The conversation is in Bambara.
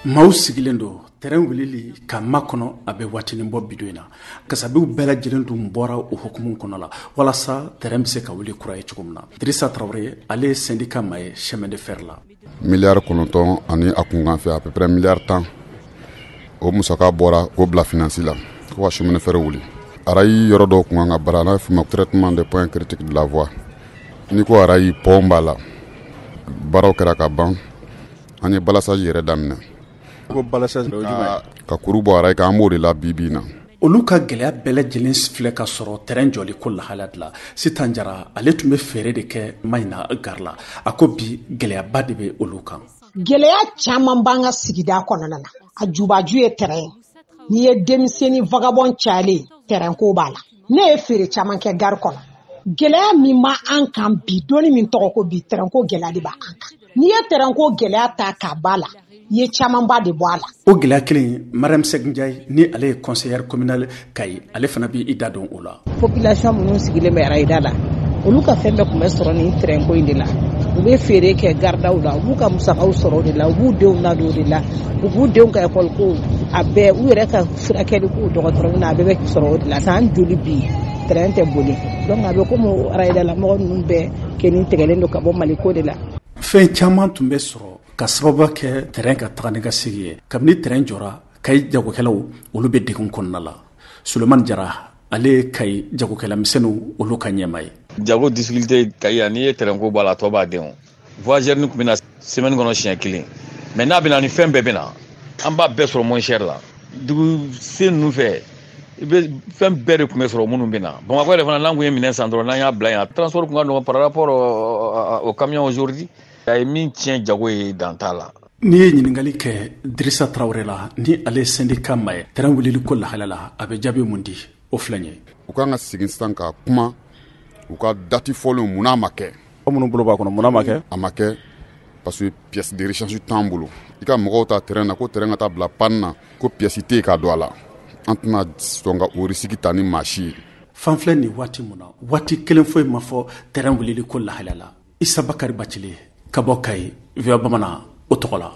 Maaw sigilen don tɛrɛn wulili ka makɔnɔ, a bɛ waatinin bɔ bidon in na. Kasabiw bɛɛ lajɛlen dun bɔra o hukumu kɔnɔ la walasa tɛrɛn bɛ se ka wuli kura ye cogo min na. Dirisa Tarawele, ale ye syndicat maa ye chemin de fer la. Miliyari 9 ani a kunkan fɛ, à peu près miliyari 10, o musaka bɔra k'o bila finance la ko ka chemin de fer wuli. Rail yɔrɔ dɔw kun kan ka baara, n'a bɛ f'o ma traitement des points critiques de la voie. N'i ko rail, pont b'a la. Baaraw kɛra ka ban, an ye balisage yɛrɛ daminɛ. Ko balisage, o ye jumɛn ye? Ka kuru bɔ rail kan, an b'o de la bi bi in na. Olu ka gɛlɛya bɛɛ lajɛlen filɛ ka sɔrɔ tɛrɛn jɔli ko lahala de la. Sitan Jara, ale tun bɛ feere de kɛ Maɲina gari la. A ko bi gɛlɛyaba de bɛ olu kan. Gɛlɛya caman b'an ka sigida kɔnɔna na. A jubaju ye tɛrɛn ye. N'i ye denmisɛnnin vagabond cayalen, tɛrɛn ko b'a la. Ne ye feere caman kɛ gari kɔnɔ. Gɛlɛya min b'an kan bi, donni min tɔgɔ ko bi, tɛrɛn ko gɛlɛya de b'an kan. N'i ye tɛrɛn ko gɛlɛya ta k'a ba la, i ye camanba de bɔ a la. O gɛlɛya kelen, Mariam Sɛginjayi, ni ale ye conseillère communale Kayi, ale fana b'i da don o la. Population minnu sigilen bɛ arayida la, olu ka fɛn bɛɛ tun bɛ sɔrɔ nin tɛrɛn ko in de la. U bɛ feere kɛ garidaw la, u b'u ka musakaw sɔrɔ o de la, u b'u denw ladon o de la, u b'u denw ka ekɔli ko, a bɛɛ, u yɛrɛ ka furakɛli ko dɔgɔtɔrɔ na, a bɛɛ bɛ sɔrɔ o de la. San joli bi tɛrɛn tɛ boli? Donc a bɛ komi arayidala mɔgɔ ninnu bɛɛ kɛnin tigɛlen don ka bɔ Mali ko de la. Fɛn caman tun bɛ sɔrɔ ka sababu kɛ tɛrɛn ka taga ni ka segin ye. Kabini tɛrɛn jɔra, Kayi jagokɛlaw, olu bɛ degun kɔnɔna la. Sulemani Jara, ale ye Kayi jagokɛlamisɛnninw, olu ka ɲɛma ye. Jago difficulté Kayi yan, n'i ye tɛrɛn ko bɔ a la, a tɔ b'a den. O voyageur ni tun bɛ na semaine kɔnɔ siɲɛ kelen, mais n'a bɛ na ni fɛn bɛɛ bɛ na, an b'a bɛɛ sɔrɔ moins cher la. Dugu sen ninnu fɛ, i bɛ fɛn bɛɛ de tun bɛ sɔrɔ minnu bɛ na Bamakɔ yɛrɛ fana. N'an kun ye minɛn san dɔrɔn, n'an y'a bila yen, transport kun ka nɔgɔn par rapport au camion aujourd'hui. A ye min tiɲɛ jago ye, dan t'a la. N'i ye ɲininkali kɛ Dirisa Tarawele la, ni ale ye syndicat maa ye, tɛrɛn wulili ko lahala la, a bɛ jaabi mun di? O filɛ ye. U kan ka segin sisan ka kuma u ka date fɔlenw, mun ma kɛ? Minnu bolo b'a kɔnɔ, mun ma kɛ? A ma kɛ parce que pièce de rechange t'an bolo. I ka mɔgɔw ta terrain na ko terrain ka taa bila panne na, ko pièce tɛ yen ka don a la, an tɛna sɔn ka o risque ta ni maa si ye. Fan filɛ nin waati mun na, waati kelen foyi ma fɔ tɛrɛn wulili ko lahala la. Isa Bakari Bacile ka bɔ Kayi, VOA Bamanan o tɔgɔ la.